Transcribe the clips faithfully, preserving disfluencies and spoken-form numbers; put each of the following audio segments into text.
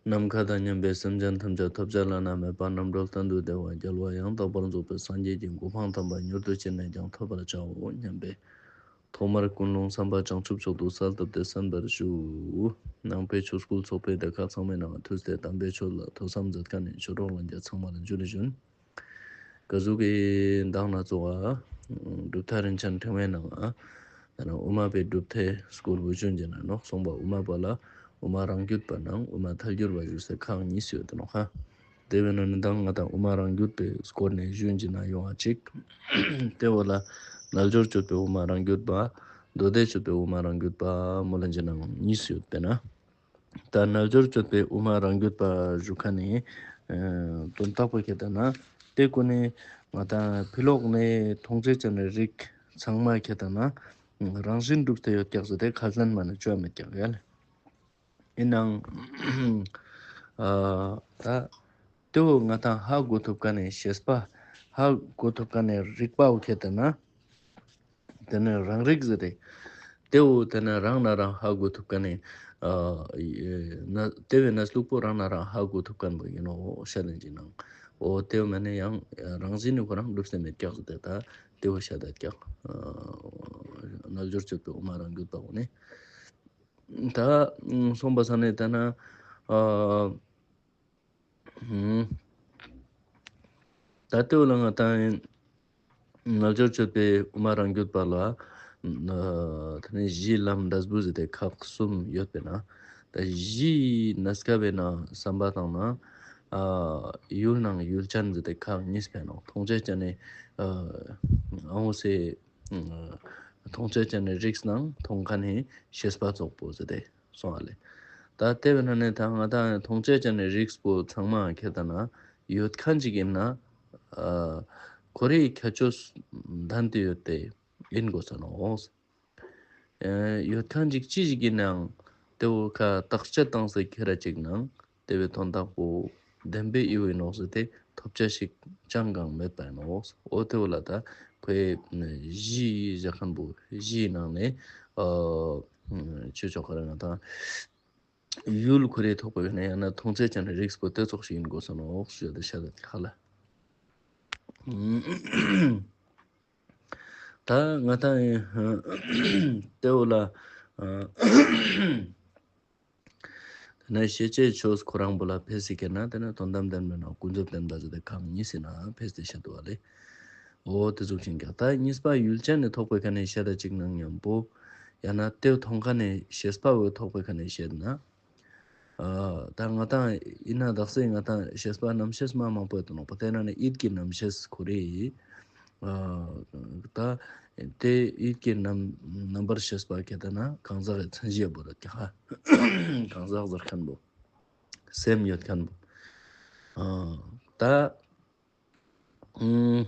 ནམ་མཁའ་དང་མཉམ་པའི་སེམས་ཅན་ཐམས་ཅད་ཐོབ་བྱ་བླ་ན་མེད་པ་རྣམ་གྲོལ་གཏན་དུ་བདེ་བ་རྒྱལ་བ་ཡང་དག་པར་རྫོགས་པའི་སངས་རྒྱས་ཀྱི་གོ་འཕང་དམ་པ་མྱུར་དུ་ཅི་ནས་ཀྱང་ཐོབ་པར་བྱའོ་སྙམ་པའི་ཐོག་མར་ཀུན་སློང་བསམ་པ་བྱང་ཆུབ་མཆོག་ཏུ་གསལ་བཏབ་སྟེ་གསན་པར་ཞུ། ནང་པའི་ཆོས་སྐུལ་ཚོགས་པའི་སྡེ་ཁག་ཚང་མའི་ནང་ཐུགས་ཏེ་དམ་པའི་ཆོས་ལ་ཐོས་བསམ་མཛད་མཁན་ནི་ཆོས་གྲོགས་ལྷན་རྒྱས་ཚང་མ་ལ་འཇུ་ལེ་ཞུ། ག་ཟུག་གི་མདང་ན་ཚོགས་ཨ་གྲུབ་མཐའ་རིན་ཆེན་ཕྲེང་བའི་ནང་ཨ་ད་ན་དབུ་མ་པའི་གྲུབ་མཐའི་སྐོར་བུ་ཆུན་གྱི་ནང་ནོག་གསུངས་པ། དབུ་མ་པ་ལ་དབུ་མ་རང་རྒྱུད་པ་ནང་དབུ་མ་ཐལ་འགྱུར་བ་ཞུ་སའི་ཁག་གཉིས་ཡོད་དེ་ནོག་ཧ། དེ་བས་ན་ནི་མདང་ང་དང་དབུ་མ་རང་རྒྱུད་པའི་སྐོར་ནས་ཞུ་ཡིན་གྱི་ན་ཡོང་བ་ཅིག་དེ་བོ་ལ་རྣལ་འབྱོར་སྤྱོད་པའི་དབུ་མ་རང་རྒྱུད་པ། མདོ་སྡེ་སྤྱོད་པའི་དབུ་མ་རང་རྒྱུད་པ་མོལ་ལ་འཇི་ནང་གཉིས་ཡོད་པས་ན། ད་རྣལ་འབྱོར་སྤྱོད་པའི་དབུ་མ་རང་རྒྱུད་པ་ཞུ་མཁན་ནི་ཨ་དོན་དག་པོ་ཁྱེད་ལྟ་ན་དེ་ཀུན་ནི་ང་དང་ཕི་ལོག་ནས་མཐོང་ཆོས་ཅན་ནི་རིགས་ཚང་མ་ཁྱེད་ལྟ་ན་རང་བཞིན་གྲུབ་སྟེ་ཡོད་ཀྱག་ཟེར་ཏེ་ཁ་ལན་མ་ནི་བཅོ་མེད་ཀྱག་ཡ་ལེ། ཡིན་ནའང་ཨ་ད་དེ་བོ་ང་དང་ཧ་གོ་ཐུབ་མཁན་ནི་ཤེས་པ་ཧ་གོ་ཐུབ་མཁན་ནི་རིག་པ་བོ་ཁྱེད་ལྟ་ན། དེ་ནི་རང་རིག་ཟེར་ཏེ། དེ་བོ་དེ་ནི་རང་ན་རང་ཧ་གོ་ཐུབ་མཁན་ནི། ཨ་ཡེ་ན་དེ་བས་ན་ལུགས་པོ་རང་ན་རང་ཧ་གོ་ཐུབ་མཁན་པོ་ཡིན་ནོ་ཤ་ལན་གྱི་ནང་། འོ་དེ་བོ་མ་ནི་ཡང་རང་བཞིན་ནི་ཁོ་རང་གྲུབ་སྟེ་མེད་ཀྱག་ཟེར་ཏེ་ད་དེ་བོ་ཤ་ད་ཀྱག་ཨ་རྣལ་འབྱོར་སྤྱོད་པའི་དབུ་མ་རང་རྒྱུད་པ་བོ་ནི། ད་གསུངས་པ་ས་ནི་དེ་ན་ཨ། ད་ལྟོ་ལ་ང་དང་རྣལ་འབྱོར་སྤྱོད་པའི་དབུ་མ་རང་རྒྱུད་པ་ལ་ཨ་ད་ནི་གཞིའི་ལམ་འབྲས་བུ་ཟེར་ཏེ་ཁག་གསུམ་ཡོད་པས་ན། ད་གཞིའི་གནས་སྐབས་པའི་ན་བསམ་པ་དང་ན་ཨ་ཡུལ་ནང་ཡུལ་ཅན་ཟེར་ཏེ་ཁག་གཉིས་པས་ནོག་མཐོང་ཆོས་ཅན་ནི་ཨ་འོང་སེ་མཐོང་ཆོས་ཅན་ནི་རིགས་ནང་མཐོང་མཁན་ནི་ཤེས་པ་ཙོགས་པོ་ཟེར་ཏེ། སོང་བ་ལེ། ད་དེ་བས་ན་ནི་ད་ང་དང་མཐོང་ཆོས་ཅན་ནི་རིགས་པོ་ཚང་མ་ཁྱེད་ལྟ་ན་ཡོད་མཁན་ཅིག་ཡིན་ན། ཨ་ཁོ་རེའི་ཁྱད་ཆོས་ལྡན་ཏེ་ཡོད་དེ་ཡིན་དགོས་ས་ནོག་ཨ་ཡོད་མཁན་ཅིག་ཅི་ཞིག་ཡིན་ནའང་དེ་བོ་ཁ་བརྟག་དཔྱད་བཏང་སའི་ཁྱེད་ར་ཅིག་ནང་དེ་བས་དོན་དག་པོ་བདེན་པའི་ཨི་བོ་ཡིན་ནོག་ཟེར་ཏེ་ཐོབ་བྱ་ཞིག་ཅང་གང་མེད་པ་ཡིན་ནོག་འོ་དེ་བོ་ལ་ད་ཁོའི་གཞི་བཞག་མཁན་པོ་གཞིའི་ནང་ནས་ཨ་ཆོས་ཕྱོགས་ཁ་ར་ང་དང་ཡུལ་ཁོ་རེ་ཐོག་པ་ཡོད་ན་ཡང་ན་མཐོང་ཆོས་ཅན་རིགས་པོ་དེ་ཙོགས་ཤིག་ཡིན་དགོས་ས་ནོག་ཞུ་དེ་ཤ་ད་ཁ་ལ། ད་ང་དང་དེ་བོ་ལ་ཨ་དེ་ནས་ཤེས་བྱའི་ཆོས་ཁོ་རང་པོ་ལ་ཕེ་སི་ཁེ་ན་དེ་ནས་དོན་དམ་བདེན་པ་ན་ཀུན་རྫོབ་བདེན་པ་ཟེར་ཏེ་ཁག་གཉིས་སི་ན་ཕེ་སི་ཤད་དུ་བ་ལེ། འོ་དེ་ཟུག་ཅིག་ཀྱང་ད་གཉིས་པ་ཡུལ་ཅན་ནི་ཐོག་པའི་ཁ་ནས་བཤད་ད་ཅིག་ནང་མཉམ་པོ། ཡང་ན་དེ་མཐོང་མཁན་ནི་ཤེས་པ་བོའི་ཐོག་པའི་ཁ་ནས་བཤད་ན། ཨ་ད་ང་དང་ཡིན་ན་དག་སེ་ང་དང་ཤེས་པ་རྣམ་ཤེས་མ་མང་པོ་ཡོད་དོ་ནོག་པ། དེ་ན་ནི་ཡིད་ཀྱི་རྣམ་ཤེས་ཁོ་རེ། ཨ་ད་དེ་ཡིད་ཀྱི་རྣམ་རྣམ་པར་ཤེས་པ་ཁེ་ད་ན་གང་ཟག་གི་མཚན་གཞི་བོ་ར་ཀྱག་ཧ། གང་ཟག་ཟེར་མཁན་བོ། སེམས་ཡོད་མཁན་བོ། ཨ་ད་ཨུམ།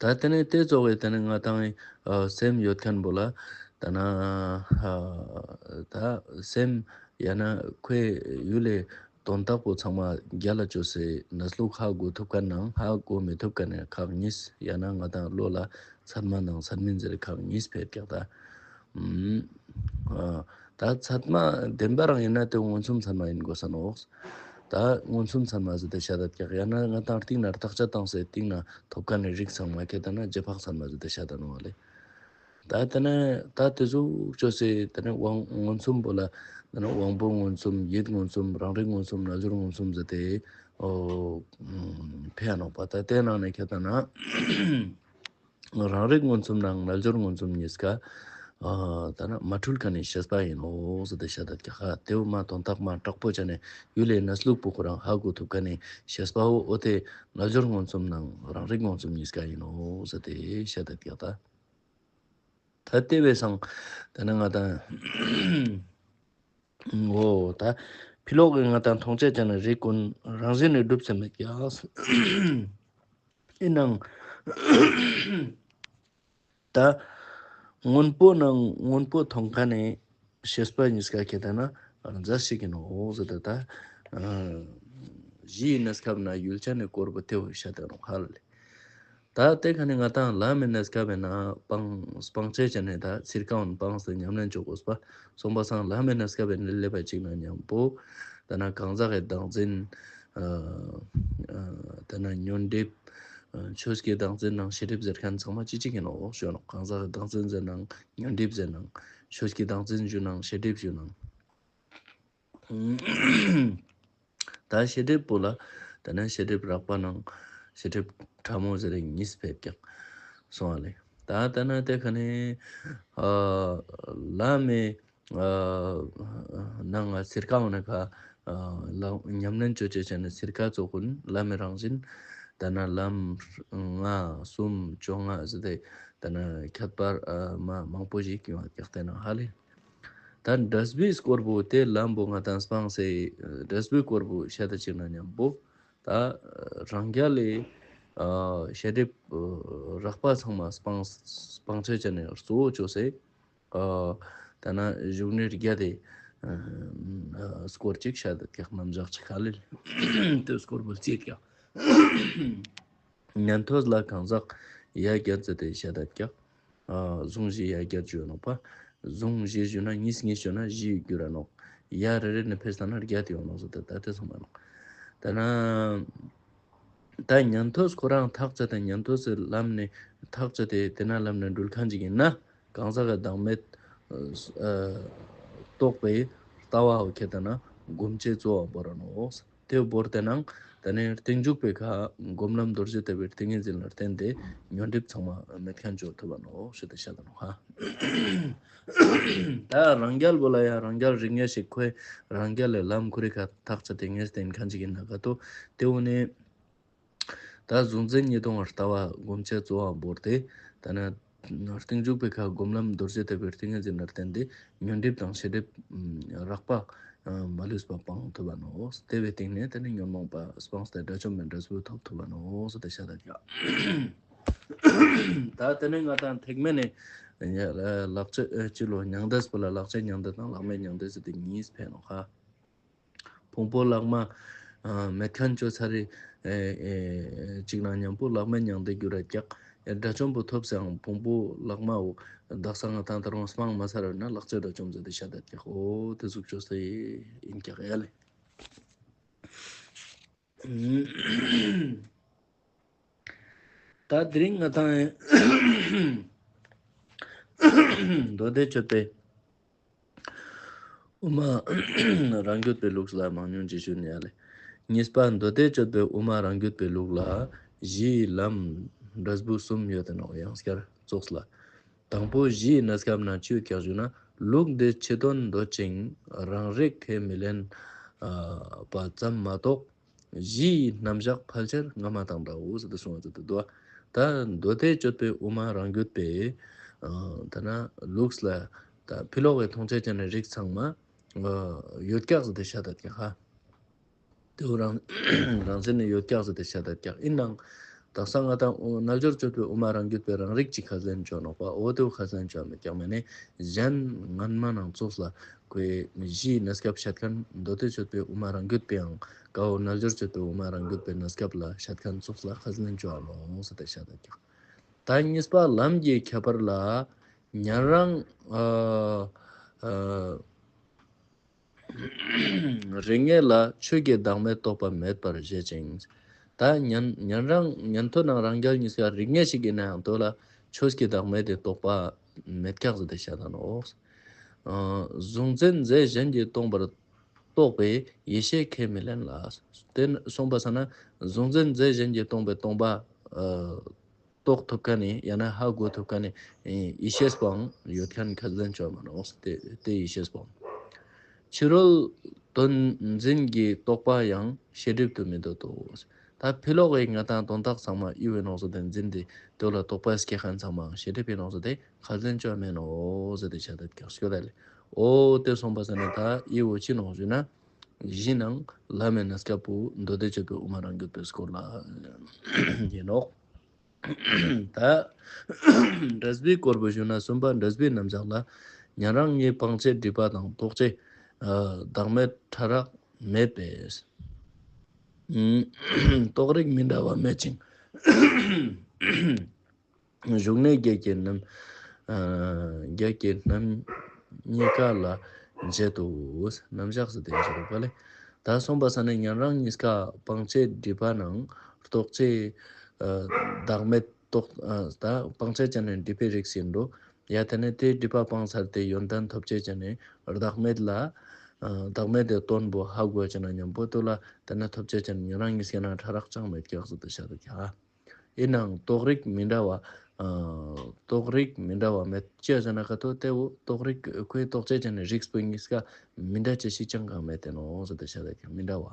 ད་དེ་ནས་དེ་ཙོགས་པའི་དེ་ནས་ང་དང་ཨ་སེམས་ཡོད་མཁན་བོ་ལ་ད་ན་ཨ་ད་སེམས་ཡང་ན་ཁོའི་ཡུལ་ལས་དོན་དག་པོ་ཚང་མ་རྒྱལ་ལ་བཅོས་སེ་གནས་ལུགས་ཧ་གོ་ཐུབ་མཁན་ནང་ཧ་གོ་མི་ཐུབ་མཁན་ནི་ཁག་གཉིས། ཡང་ན་ང་དང་བློ་ལ་ཚད་མ་ནང་ཚད་མིན་ཟེར་ཁག་གཉིས་ཕེབས་ཀྱག་ད། ཨུམ། ཨ་ད་ཚད་མ་བདེན་པ་རང་ཡིན་ན་དེ་མངོན་སུམ་ཚད་མ་ཡིན་དགོས་ས་ནོག་ད་མངོན་སུམ་ཚད་མ་ཟེར་ཏེ་བཤད་ད་ཀྱག་ཡང་ན་ང་དང་རྟིང་ན་བརྟག་དཔྱད་བཏང་སའི་རྟིང་ན་ཐོབ་མཁན་ནི་རིགས་ཚང་མ་ཁེ་ད་ན་རྗེས་དཔག་ཚད་མ་ཟེར་ཏེ་བཤད་ད་ནོག་ལེ། ད་དེ་ནས་ད་དེ་ཟུག་བཅོས་སེ་དེ་ནས་དབང་མངོན་སུམ་པོ་ལ་དེ་ནས་དབང་པོ་མངོན་སུམ། ཡིད་མངོན་སུམ། རང་རིག་མངོན་སུམ། རྣལ་འབྱོར་མངོན་སུམ་ཟེར་ཏེ་ཨོ་ཕེ་ཡ་ནོག་པ། ད་དེ་ནང་ནས་ཁེ་ད་ན། རང་རིག་མངོན་སུམ་དང་རྣལ་འབྱོར་མངོན་སུམ་གཉིས་ཀ་ཨ་ད་ན་མ་འཁྲུལ་མཁན་ནི་ཤེས་པ་ཡིན་ནོག་ཟེར་ཏེ་བཤད་ད་ཀྱག་ཧ། དེ་བོ་མ་དོན་དག་མ་དྲག་པོ་ཅན་ནི་ཡུལ་ལས་གནས་ལུགས་པོ་ཁོ་རང་ཧ་གོ་ཐུབ་མཁན་ནི་ཤེས་པ་བོ་འོ་དེ་རྣལ་འབྱོར་མངོན་སུམ་དང་རང་རིག་མངོན་སུམ་གཉིས་ཀ་ཡིན་ནོག་ཟེར་ཏེ་བཤད་ད་ཀྱག་ད། ད་དེ་བས་སང་ད་ན་ང་དང་འོ་ད་ཕི་ལོག་གི་ང་དང་མཐོང་ཆོས་ཅན་ནི་རིགས་ཀུན་རང་བཞིན་ནི་གྲུབ་སེ་མེད་ཀྱག་ཡིན་ནའང་ད་སྔོན་པོ་ནང་སྔོན་པོ་མཐོང་མཁན་ནི་ཤེས་པ་གཉིས་ཀ་ཁེ་ད་ན་རྫས་ཤིག་ཡིན་ནོག་ཟེར་ཏེ་ད་ཨ་གཞིའི་གནས་སྐབས་ན་ཡུལ་ཅན་ནི་སྐོར་བོ་དེ་བོ་བཤད་ད་ནོག་ཧ་ལ་ལེ། ད་དེ་ཁ་ནས་ང་དང་ལྷ་མི་གནས་སྐབས་ན་སྤང་སྤང་བྱ་ཅན་ནི་ད་ཚིར་ཀ་འོན་སྤངས་ཏེ་ཉམས་ལེན་བཅོ་དགོས་པ། སོང་པ་སང་ལྷ་མི་གནས་སྐབས་ན་སླེབས་པ་ཅིག་ན་མཉམ་པོ་ ཏེ་ནེ་གང་ཟག་གི་བདག་འཛིན། ཨ་ཨ་ཏེ་ནེ་ཉོན་སྒྲིབ། ཨ་ཆོས་ཀྱི་བདག་འཛིན་ནང་ཤེས་སྒྲིབ་ཟེར་ཁན་ཚང་མ་ཅིག་ཅིག་ཨིན་ནོག་ཞུ་ནོག་གང་ཟག་གི་བདག་འཛིན་ཟེར་ནང་ཉོན་སྒྲིབ་ཟེར་ནང་ཆོས་ཀྱི་བདག་འཛིན་ཞུ་ནང་ཤེས་སྒྲིབ་ཞུ་ནང་། ད་ཤེས་སྒྲིབ་པོ་ལ་ཏེ་ནེ་ཤེས་སྒྲིབ་རགས་པ་ནང་ཤེས་སྒྲིབ་ཕྲ་མོ་ཟེར་རེ་ཉིས་ཕེབས་ཀྱག་སོང་བ་ལེ། ད་ཏེ་ནེ་ཏེ་ཁ་ནེ་ཨ་ལམ་མེ་ཨ་ནང་ང་ཚིར་ཀ་འོ་ན་ཁ་ཨ་ལམ་ཉམས་ལེན་ཅོ་ཅེས་ཅན་ནི་ཚིར་ཀ་ཙོགས་གུན་ལམ་མེ་རང་བཞིན་ཏེ་ནེ་ལམ་ལྔ་གསུམ་བཅོ་ལྔ་ཟེར་ཏེ་ཏེ་ནེ་ཁྱད་པར་ཨ་མ་མང་པོ་ཞིག་ཡོང་བ་ཀྱག་ཏེ་ནེ་ཧ་ལེ། ད་འབྲས་བུའི་སྐོར་པོ་ཏེ་ལམ་པོ་ང་དང་སྤངས་སེ་འབྲས་བུའི་སྐོར་པོ་བཤད་ད་ཅིག་ན་ཉམ་པོ་ད་རང་རྒྱལ་ལེ་ཨ་ཤེས་སྒྲིབ་ཨ་རགས་པ་ཚང་མ་སྤངས་སྤང་ཅེས་ཅན་ནི་གཙོ་བོ་ཅོས་སེ་ཨ་ཏེ་ནེ་བཞུགས་གནས་བརྒྱད་དེ་ཨ་སྐོར་ཅིག་བཤད་ད་ཀྱག་རྣམ་གཞག་ཅིག་ཧ་ལེ། ཏེ་སྐོར་པོ་རྩིས་ཀྱག་ཉན་ཐོས་ལ་གང་ཟག་ཡ་བརྒྱད་ཟེར་ཏེ་བཤད་ད་ཀྱག་ཨ་གཟུང་བཞི་ཡ་བརྒྱད་ཞུ་ནོག་པ། གཟུང་བཞི་ཞུ་ན་ཉིས་ཉིས་ཞུ་ན་བཞི་གྱུར་ར་ནོག་ཡ་རེ་རེ་ནེ་ཕེ་ས་ན་བརྒྱད་ཡོང་ནོག་ཟེར་ཏེ་ད་ཏེ་སོང་བ་ནོག་ཏེ་ནེ་ད་ཉན་ཐོས་ཁོ་རང་ཐག་བཅད་དེ་ཉན་ཐོས་སི་ལམ་ནེ་ཐག་བཅད་དེ་ཏེ་ནེ་ལམ་ནེ་འགྲུལ་ཁན་ཅིག་ཨིན་ན་གང་ཟག་གི་བདག་མེད་ཨ་རྟོགས་པའི་ལྟ་བ་བོ་ཁྱེར་ཏེ་ན་སྒོམ་ཆེན་གཙོ་བོ་བོར་ར་ནོག་ཏེ་བོར་ཏེ་ནང་ཏེ་ནེ་རྟིང་འཇུག་པའི་ཁ་སྒོམ་ལམ་རྡོ་རྗེ་ལྟ་བུའི་ཏིང་ངེ་འཛིན་ལ་བརྟེན་ཏེ་ཉོན་སྒྲིབ་ཚང་མ་མེད་ཁན་ཅོ་ཐུབ་བ་ནོག་ཞུ་ཏེ་བཤད་ད་ནོག་ཧ། ད་རང་རྒྱལ་བོ་ལ་ཡང་རང་རྒྱལ་རིགས་ངེས་ཤིག་ཁོའི་རང་རྒྱལ་ལེ་ལམ་ཁོ་རེ་ཁ་ཐག་བཅད་དེ་ངེས་ཏེ་ཨིན་ཁན་ཅིག་ཨིན་ན་ག་ཏོ་ཏེ་བོ་ནེ་ད་གཟུང་འཛིན་གཉིས་སྟོང་ལྟ་བ་སྒོམ་ཆེན་གཙོ་བོ་བོར་ཏེ་ཏེ་ནེ་རྟིང་འཇུག་པའི་ཁ་སྒོམ་ལམ་རྡོ་རྗེ་ལྟ་བུའི་ཏིང་ངེ་འཛིན་ལ་བརྟེན་ཏེ་ཉོན་སྒྲིབ་དང་ཤེས་སྒྲིབ་རགས་པ་མ་ལུས་པ་སྤང་ཐུབ་བ་ནོག་ཏེ་བོའི་སྟེང་ནེ་ཏེ་ནེ་ཉོན་མོངས་པ་སྤངས་ཏེ་དགྲ་བཅོམ་པའི་འབྲས་བུ་ཐོབ་ཐུབ་བ་ནོག་ཟེར་ཏེ་བཤད་ད་ཀྱག་ད་ཏེ་ནེ་ང་དང་ཐེག་དམན་ནི་ལག་ཆ་ཨ་ཅི་ལོ་མྱང་འདས་པོ་ལ་ལག་ཆའི་མྱང་འདས་དང་ལྷག་མའི་མྱང་འདས་ཟེར་ཏེ་ཉིས་ཕེ་ནོག་ཧ། ཕུང་པོ་ལྷག་མ་ཨ་མེད་ཁན་ཅོ་ཚར་རེ་ཨེ་ཨེ་ཅིག་ན་ཉམ་པོ་ལྷག་མའི་མྱང་འདས་གྱུར་ར་ཀྱག་ཨེ་དགྲ་བཅོམ་པོ་ཐོབ་སེའང་ཕུང་པོ་ལྷག་མ་བོ་དག་ས་ང་དང་ད་རུང་སྤང་མ་ཚར་བ་ན་ལག་ཆའི་དགྲ་བཅོམ་ཟེར་ཏེ་བཤད་ད་ཀྱག་འོ་ཏེ་ཟུག་ཅོས་ཏེ་ཨིན་ཀྱག་ཡ་ལེ། ད་དེ་རིང་ང་དང་མདོ་སྡེ་སྤྱོད་པའི་དབུ་མ་རང་རྒྱུད་པའི་ལུགས་ལ་མང་ཉུང་ཅིག་ཞུ་ནི་ཡ་ལེ། གཉིས་པ་མདོ་སྡེ་སྤྱོད་པའི་དབུ་མ་རང་རྒྱུད་པའི་ལུགས་ལ་གཞིའི་ལམ་འབྲས་བུ་གསུམ་ཡོད་དེ་ནོག་ཡང་སྐྱར་ཙོགས་ལ། དང་པོ་གཞིའི་གནས་སྐབས་ན་ཅི་ཡོད་ཀྱག་ཞུ་ན་ལུགས་འདི་ཕྱི་དོན་འདོད་ཅིང་རང་རིག་ཁས་མི་ལེན་པ་ཙམ་མ་གཏོགས་གཞིའི་རྣམ་གཞག་ཕལ་ཆེར་སྔ་མ་དང་འདྲའོ་ཟེར་ཏེ་གསུངས་པ་ཟེར་ཏེ་འདུག་ད་མདོ་སྡེ་སྤྱོད་པའི་དབུ་མ་རང་རྒྱུད་པའི་ཨ་ད་ན་ལུགས་ལ་ད་ཕི་ལོག་གི་མཐོང་ཆ་ཅན་ནི་རིགས་ཚང་མ་ཨ་ཡོད་ཀྱག་ཟེར་ཏེ་བཤད་ད་ཀྱག་ཧ། དེ་བོ་རང་རང་བཞིན་ནི་ཡོད་ཀྱག་ཟེར་ཏེ་བཤད་ད་ཀྱག་ཨིན་ནང་དག་ས་ང་དང་རྣལ་འབྱོར་སྤྱོད་པའི་དབུ་མ་རང་རྒྱུད་པའི་རང་རིག་ཅིག་ཁས་ལེན་ཅོ་ནོག་པ། འོ་དེ་བོ་ཁས་ལེན་ཅོ་མེད་ཀྱག་མེད་ནི་གཞན་སྔན་མ་ནང་ཙོགས་ལ་ཁོའི་གཞིའི་གནས་སྐབས་བཤད་ཁན་མདོ་སྡེ་སྤྱོད་པའི་དབུ་མ་རང་རྒྱུད་པའང་ཀ་བོ་རྣལ་འབྱོར་སྤྱོད་པའི་དབུ་མ་རང་རྒྱུད་པའི་གནས་སྐབས་ལ་བཤད་ཁན་ཙོགས་ལ་ཁས་ལེན་ཅོ་ནོག་ཟེར་ཏེ་བཤད་ད་ཀྱག་ད་གཉིས་པ་ལམ་གྱི་ཁྱད་པར་ལ་ཉན་རང་ཨ་ཨ་རིགས་ངེས་ལ་ཆོས་ཀྱི་བདག་མེད་རྟོགས་པ་མེད་པར་བཞེད་ཅིང་། ད་ཉན་ཉན་རང་ཉན་ཐོས་ནང་རང་རྒྱལ་གཉིས་ཀ་རིགས་ངེས་ཤིག་ཨིན་ནའང་དོ་ལ་ཆོས་ཀྱི་བདག་མེད་དེ་རྟོགས་པ་མེད་ཀྱག་ཟེར་ཏེ་བཤད་ད་ནོག་ཨ་གཟུང་འཛིན་རྫས་གཞན་གྱིས་སྟོང་པར་རྟོགས་པའི་ཡེ་ཤེས་ཁས་མི་ལེན་ལ། དེ་གསུངས་པ་ས་ན་གཟུང་འཛིན་རྫས་གཞན་གྱིས་སྟོང་པའི་སྟོང་པ་ཨ་རྟོགས་ཐུབ་ཁན་ནི་ཡང་ན་ཧ་གོ་ཐུབ་ཁན་ནི་ཡེ་ཤེས་པོའང་ཡོད་ཁན་ཁས་ལེན་ཅོ་མ་ནོག་དེ་དེ་ཡེ་ཤེས་པོའང་། ཕྱི་རོལ་དོན་འཛིན་གྱི་རྟོག་པ་ཡང་ཤེས་སྒྲིབ་ཏུ་མི་འདོད་དོ། ད་ཕི་ལོག་གི་ང་དང་དོན་དག་ཚང་མ་འི་བོ་ཨིན་ནོག་ཟེར་ཏེ་འཛིན་ཏེ་དེ་ལ་རྟོག་པ་སྐྱེ་ཁན་ཚང་མའང་ཤེས་སྒྲིབ་ཨིན་ནོག་ཟེར་ཏེ་ཁས་ལེན་ཅོ་མེད་ནོག་ཟེར་ཏེ་བཤད་ད་ཀྱག་ཤོད་ད་ལེ། འོ་དེ་གསུངས་པ་ས་ན་ད་འི་བོ་ཅི་ནོག་ཞུ་ན་གཞི་ནང་ལམ་མི་གནས་སྐབས་པོ་མདོ་སྡེ་སྤྱོད་པའི་དབུ་མ་རང་རྒྱུད་པའི་སྐོར་ལ་ཨིན་ནོག་ད་འབྲས་བུའི་སྐོར་པོ་ཞུ་ན་གསུམ་པ་འབྲས་བུའི་རྣམ་གཞག་ལ་ཉན་རང་ངེས་སྤང་བྱའི་སྒྲིབ་པ་དང་རྟོག་བྱའི་ཨ་བདག་མེད་ཕྲ་རགས་མེད་པས། རྟོག་རིགས་མི་འདྲ་བ་མེད་ཅིང་བཞུགས་གནས་བརྒྱད་ཀྱི་རྣམ་ཨ་བརྒྱད་ཀྱི་རྣམ་གཉིས་ཀ་ལ་འབྱེད་དོ། རྣམ་གཞག་ཟེར་ཏེ་འབྱེད་པ་ལས་ ད་སོང་པ་ས་ནེ་ཉན་རང་གཉིས་ཀ་སྤང་བྱའི་སྒྲིབ་པ་ནང་རྟོག་བཅས་ཨ་བདག་མེད་རྟོག་ཨ་ད་སྤང་བྱ་ཅན་ནི་སྒྲིབ་པའི་རིགས་ཡིན་འགྲོ། ཡ་དེ་ནེ་དེའི་སྒྲིབ་པ་སྤངས་ཚར་ཏེ་ཡོན་ཏན་ཐོབ་བྱ་ཅན་ནི་བདག་མེད་ལ་ཨ་བདག་མེད་དེ་དོན་པོ་ཧ་གོ་ཅན་ན་མཉམ་པོ་དུ་ལ་དེ་ནེ་ཐོབ་བྱ་ཅན་ཉན་རང་གཉིས་ཀ་ན་ཕྲ་རགས་ཅང་མེད་ཀྱག་ཟེར་ཏེ་བཤད་དེ་ཀྱག། ཨིན་ནའང་རྟོགས་རིགས་མི་འདྲ་བ་ཨ་རྟོགས་རིགས་མི་འདྲ་བ་མེད་ཅེས་ཟེར་ན་ག་ཏོ་དེ་བོ་རྟོགས་རིགས་ཁོའི་རྟོགས་བྱ་ཅན་ནི་རིགས་པོ་གཉིས་ཀ་མི་འདྲ་ཅེས་ཤིག་ཅང་གང་མེད་དེ་ནོག་ཟེར་ཏེ་བཤད་དེ་ཀྱག། མི་འདྲ་བ།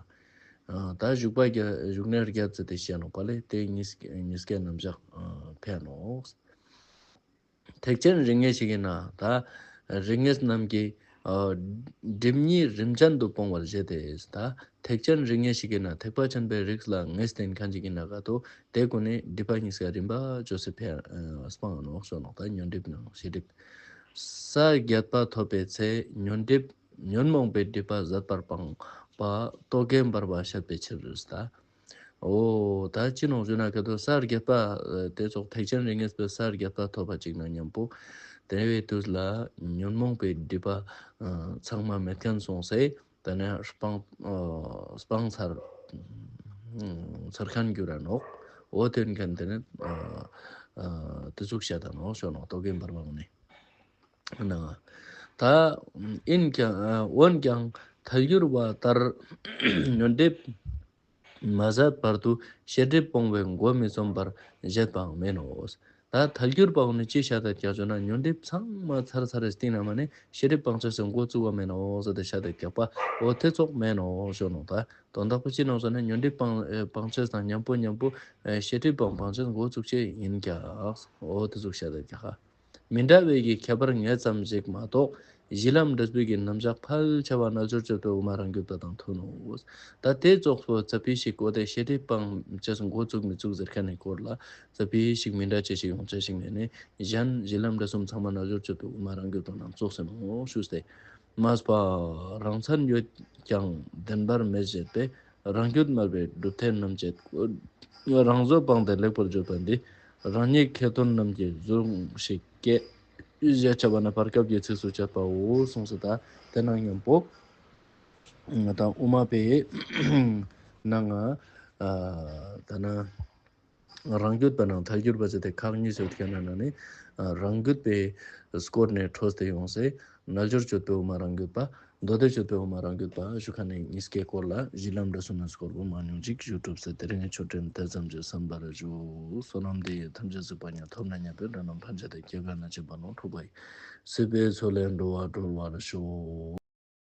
ཨ་ད་བཞུགས་པ་བརྒྱད་བཞུགས་གནས་བརྒྱད་ཟེར་ཏེ་བཤད་ནོག་པ་ལེ། དེ་གཉིས་གཉིས་ཀའི་རྣམ་གཞག་ཨ་ཕན་ནོག། ཐེག་ཆེན་རིགས་ངེས་ཤིག་ཡིན་ན་ད་རིགས་ངེས་རྣམས་ཀྱིས་ཨ་སྒྲིབ་གཉིས་རིམ་ཅན་དུ་སྤོང་བར་བཞེད་དེ། ད་ཐེག་ཆེན་རིགས་ངེས་ཤིག་ཡིན་ན་ཐེག་པ་ཆེན་པོའི་རིགས་ལ་ངེས་ཏེ་ཡིན་མཁན་ཅིག་ཡིན་ན་ག་ཏོ་དེ་ཀུན་ནི་སྒྲིབ་པ་གཉིས་ཀ་རིམ་པ་བཅོས་སེ་ཕན་ཨ་སྤང་ནོག་ཞུ་ནོག། ད་ཉོན་སྒྲིབ་ནང་ཤེས་སྒྲིབ། ས་བརྒྱད་པ་ཐོབ་པའི་ཚེ་ཉོན་སྒྲིབ་ཉོན་མོངས་པའི་སྒྲིབ་པ་ཟད་པར་སྤངས་པ་རྟོག་གེ་འབར་བ་བཤད་པའི་ཕྱིར་ཟེར་ད། འོ་ད་ཅི་ནོག་ཞུ་ན་ག་ཏོ་ས་བརྒྱད་པ་ཨ་དེ་ཙོགས་ཐེག་ཆེན་རིགས་ངེས་པའི་ས་བརྒྱད་པ་ཐོབ་པ་ཅིག་ན་མཉམ་པོ་དེ་བའི་དུས་ལ་ཉོན་མོངས་པའི་སྒྲིབ་པ་ཨ་ཚང་མ་མེད་མཁན་སོང་སེ་དེ་ནེ་སྤང་ཨ་སྤང་ཚར་ཚར་མཁན་གྱུར་ར་ནོག། འོ་དེ་ཡིན་མཁན་དེ་ནེ་ཨ་ཨ་དེ་ཙོགས་བཤད་ད་ནོག་ཞུ་ནོག། རྟོག་གེ་འབར་བ་ནི། ན། ད་ཨིན་ཀྱང་ཨ་འོན་ཀྱང་ཐལ་འགྱུར་བ་ལྟར་ཉོན་སྒྲིབ་མ་ཟད་བར་དུ་ཤེས་སྒྲིབ་སྤོང་བའི་མགོ་མི་རྩོམ་པར་བཞེད་པའང་མིན་ནོ། ད་ཐལ་འགྱུར་བའང་ནི་ཅི་བཤད་དེ་ཀྱག་ཞུ་ན་ཉོན་སྒྲིབ་ཚང་མ་ཚར་ཚར་རེ་སྟིང་ན་མ་ནེ་ཤེས་སྒྲིབ་སྤང་ཅེས་སི་མགོ་བཙུགས་པ་མིན་ནོ་ཟེར་ཏེ་བཤད་དེ་ཀྱག་པ། འོ་དེ་ཙོགས་མིན་ནོ་ཞུ་ནོག། ད་དོན་དག་པོ་ཅི་ནོག་ཟེར་ན་ཉོན་སྒྲིབ་སྤང་ཨེ་སྤང་ཅེས་དང་མཉམ་པོ་མཉམ་པོ་ཨེ་ཤེས་སྒྲིབ་སྤང་སྤང་ཅེས་སི་མགོ་བཙུགས་ཅེས་ཡིན་ཀྱག། འོ་དེ་ཙོགས་བཤད་དེ་ཀྱག། མི་འདྲ་བའི་གི་ཁྱད་པར་ངེས་ཙམ་ཞིག་མ་གཏོགས་གཞི་ལམ་འབྲས་བུའི་གི་རྣམ་གཞག་ཕལ་ཆེ་བ་རྣལ་འབྱོར་སྤྱོད་པའི་དབུ་མ་རང་རྒྱུད་པ་དང་མཐུན་ནོ། ད་དེ་ཙོགས་པོ་ཙ་པིག་ཞིག་གོ་དེ་ཤེས་སྒྲིབ་སྤང་ཅེས་མགོ་བཙུགས་མི་བཙུགས་ཟེར་མཁན་ནི་སྐོར་ལ་ཙ་པིག་ཞིག་མི་འདྲ་ཅེས་ཤིག་ཡོང་ཅེས་ཤིག་མེད་ནི་གཞན་གཞི་ལམ་འབྲས་གསུམ་ཚང་མ་རྣལ་འབྱོར་སྤྱོད་པའི་དབུ་མ་རང་རྒྱུད་པ་རྣམས་ཙོགས་ཟེར་ནོ་ཞུས་ཏེ། མས་པ། རང་མཚན་ཡོད་ཀྱང་བདེན་པར་མེད་བཞེད་པས་རང་རྒྱུད་སྨྲ་བའི་གྲུབ་མཐས་རྣམ་བཅད། རང་བཟོ་སྤངས་ཏེ་ལེགས་པར་བརྗོད་པ་འདི་རང་ཉིད་ཁེ་ཏོན་རྣམས་ཀྱིས་བཟུང་ཞིག་ཀྱེ། ཞེས་བྱ་བ་ན་བར་སྐབས་ཀྱི་ཚིགས་སུ་བཅད་པའོ་གསུངས་སོ། ད་དེ་ནང་མཉམ་པོ་ང་དང་དབུ་མ་པའི་ནང་ང་ཨ་ད་ན་རང་རྒྱུད་པ་ནང་ཐལ་འགྱུར་བ་ཟེར་ཏེ་ཁག་གཉིས་སུ་ཐད་ན་ནི་ཨ་རང་རྒྱུད་པའི་སྐོར་ནས་འཕྲོས་ཏེ་ཡོང་སེ་རྣལ་འབྱོར་སྤྱོད་པའི་དབུ་མ་རང་རྒྱུད་པ། མདོ་སྡེ་སྤྱོད་པའི་དབུ་མ་རང་རྒྱུད་པ་ཞུ་མཁན་ནི་གཉིས་ཀའི་སྐོར་ལ་གཞི་ལམ་འབྲས་གསུམ་ནི་སྐོར་བོ་མང་ཉུང་ཅིག་ཞུ་གྲུབ་སེ་དེ་རིང་ངི་ཆོས་འབྲེལ་དེ་ཙམ་གྱིས་གསན་པར་ཞུ། བསོད་ནམས་འདི་ཡིས་ཐམས་ཅད་གཟིགས་པ་ཉིད། ཐོབ་ནས་ཉེས་པའི་དགྲ་རྣམས་ཕམ་བྱས་ཏེ། སྐྱེ་རྒ་ན་འཆིའི་རྦ་ཀློང་འཁྲུགས་པ་ཡི། སྲིད་པའི་མཚོ་ལས་འགྲོ་བ་སྒྲོལ་བར་ཤོག།